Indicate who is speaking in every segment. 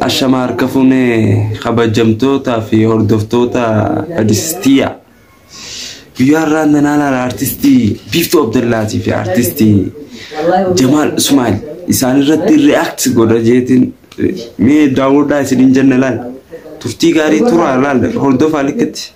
Speaker 1: Ashama harka fuunee kabajamtootaa fi hordoftoota Adistiyaa. Guyyaa har'aa nanaa laala artistii Biiftuu Abdallaatii fi artistii Jamaal Usmaal isaan irratti react godha jeetiin mee daawwadhaa isiniin jenna laal. Turtii gaarii turaa laal hordofaa likkatti.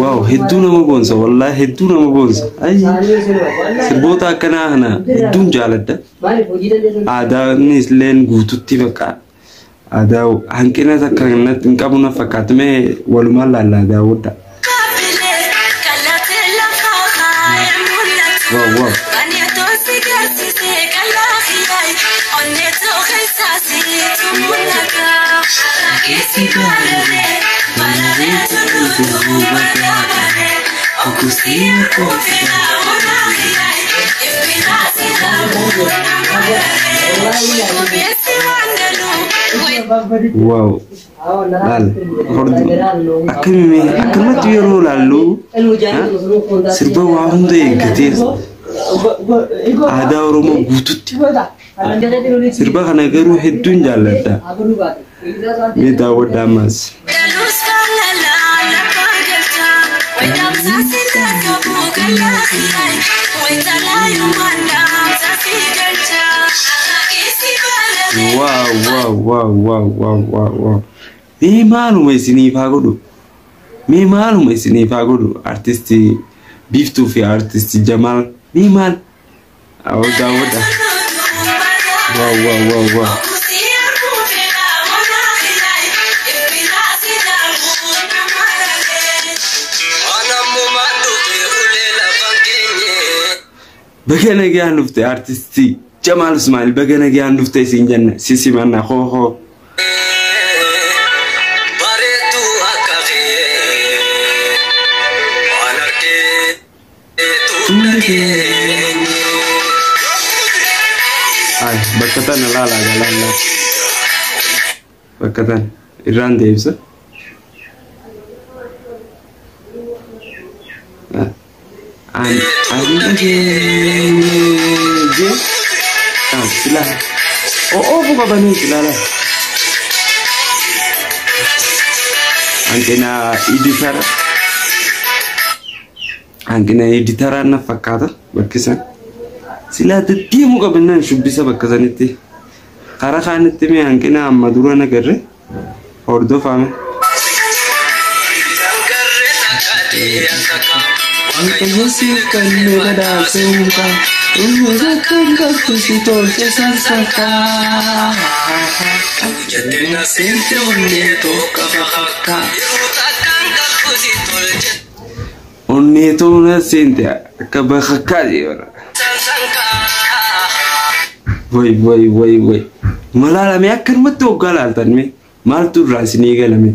Speaker 1: Waaw, hedduu nama boonsa, wallaahi hedduu nama boonsa. Sirboota akkanaa kana hedduun jaaladha. Aadaanis illeen guututti bakka aadaa hanqina takka hin qabu na fakkaata mee walumaan laallaa daawwadha. Waaw waaw. Waaw. Laal akkamii akkamatti yeroo laallu sirba waa hunda eeggatee aadaa Oromoo guututti sirba kana garuu hedduun jaalladha. Mee daawwadha ammas. Waaw waaw waaw waaw waaw waaw waaw. Mee maaluma isiniif haa godhu? Mee maaluma isiniif haa godhu? Artistii Biiftuu fi artistii Jamaal mee maal? Awwa daawwadha. Waaw waaw waaw waaw. Baga nagaan dhufte artistii Jamaal Ismail, baga nagaan dhufte isin jenna si simanna hoo hoo. Ay, bakka tana laalaa laala. Bakka tana irraan deebisa. An dhageenye silaa oofu qabanii silaa hanqina editara hanqina editaraa na fakkaata bakki san silaa deddeemuu qabannaan shubbisa bakka sanitti karaa kaanitti mee hanqina amma dura nagarre hordofame. Waaqayyo siif kenne badhaase hundaa uummata kan qabdu si tolche sansakaa. Seente onnee tokko bakakkaa. Onnee toona seente akka bakakkaa jechuudha. Way way way way. Malaalame akkanumatti hoggaa laaltan mee maaltu irraa isinii galame?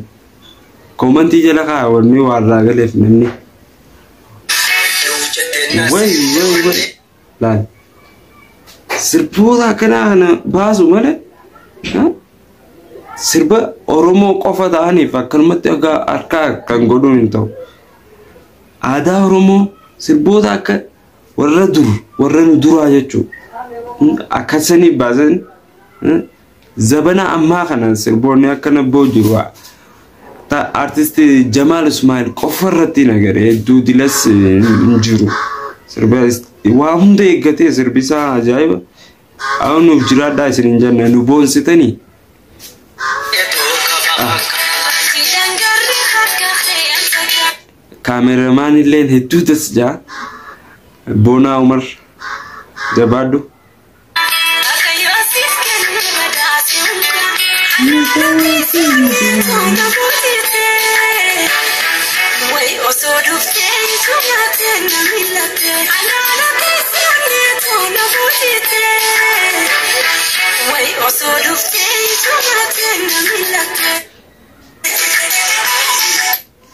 Speaker 1: Koomantii jala kaawwannee waa irraa galeef namni. Way way way. Laal. Sirboota akkanaa kana baasu malee sirba Oromoo qofa ta'aniif akkanumatti harkaa kan godhuun hin ta'u. Aadaa Oromoo sirboota akka warra dur warra nu duraa jechuudha. Akkasanii baasan zabana ammaa kana sirboonni akkana boojiru. Artistii Jamaal Ismail qofa irratti nagaree hedduu dilas hin jiru. Sirba waa hunda eeggatee sirbi isaa ajaa'iba. Haa nuuf jiraadhaa isin hin jenna nu boonsitanii. Kaameramaan illeen hedduu tas jaa. Boonaa Umar jabaadhu.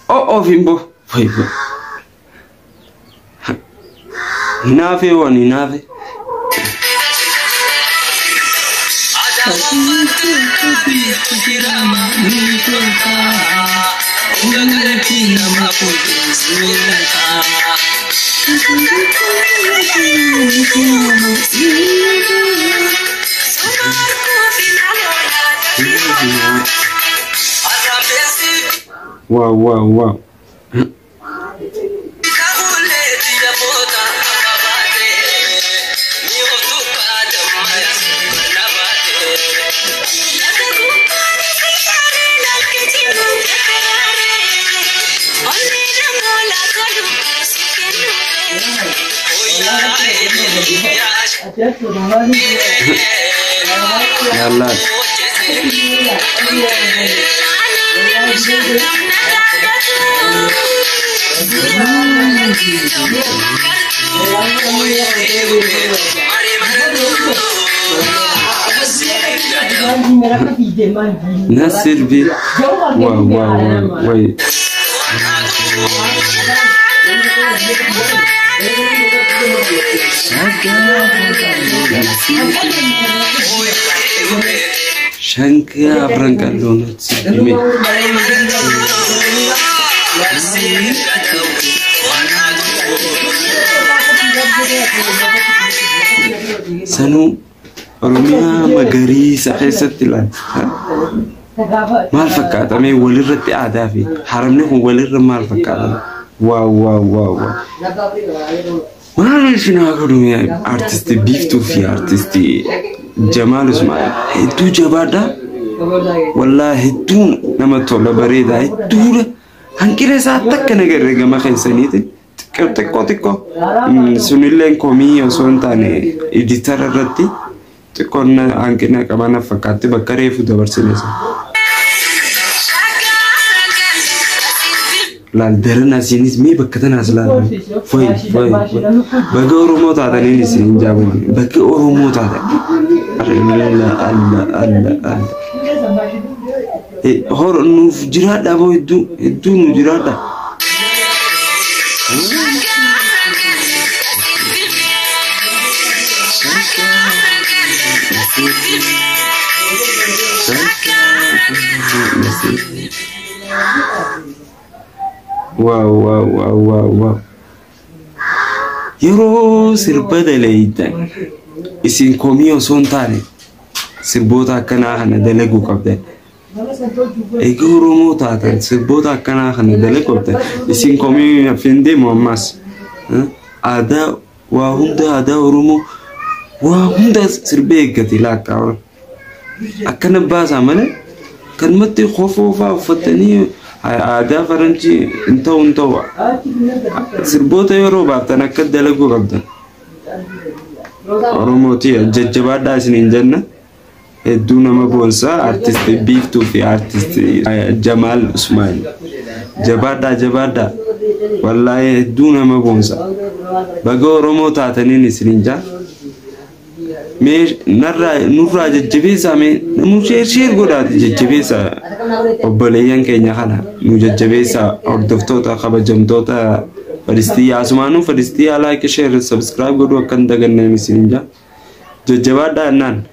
Speaker 1: Oh, oh, Fimbo. Fimbo. Hinaafe waan hinaafe. Wow, wow, wow. Yalla. Nasir bi. Wow, wow, wow. Wait. Shanka afran qalloon sibbime. Sanuu Oromiyaa magariisa keessatti ilaala. Maal fakkaata mee walirratti aadaa fi haramni kun walirra maal fakkaata? Wow, wow, wow, wow. Maal isin haa godhu artistii Biiftuu fi artistii Jamaal Ismaa'eel hedduu jabaadha. Wallaahi hedduu nama tola, bareedaa hedduudha. Hanqina isaa takka nagarre gama keessaniitiin xiqqoo xiqqoo sunillee komii osoo hin taane editara irratti xiqqoon hanqina qaban fakkaatti bakka reefu dabarsine sana. Laal daran asiinis mee bakka tanaas laal. Foyi foyi baga Oromoo taataniin isin hin jaabaman, bakka Oromoo taatan. Allah Allah Allah Allah. Hor nuuf jiraadha boo, hedduu hedduu nu jiraadha. Wow, wow, wow, wow, wow. Yeroo sirba daleeytan isin komii osoo hin taane sirboota akkanaa kana dalaguu qabdan. Egaa Oromoo taatan sirboota akkanaa kana dalaguu qabdan. Isin komii hin deemu ammas. Aadaa waa hunda, aadaa Oromoo waa hunda sirbee eeggate laakkaa. Akkana baasaa malee kanumatti kofoo fa'aa uffatanii aadaa faranjii hin ta'u hin ta'u. Sirboota yeroo baaftan akka dalaguu qabdan. Oromooti jajjabaadhaa isiniin jenna. Hedduu nama boonsaa artistii Biiftuu fi artistii Jamaal Usmaan. Jabaadhaa, jabaadhaa. Wallaahi hedduu nama boonsa. Baga Oromoo taataniin isiniin jaa. Mee narraa nurraa jajjabeessaa, mee namuu share share godhaati jajjabeessaa, obboleeyyan keenya kana nu jajjabeessaa. Hordoftoota kabajamtoota Fadistiyyaa, asumaanuu Fadistiyyaa like, share, subscribe godhuu akka hin daganneen isiniin jaa. Jajjabaadhaa jennaan.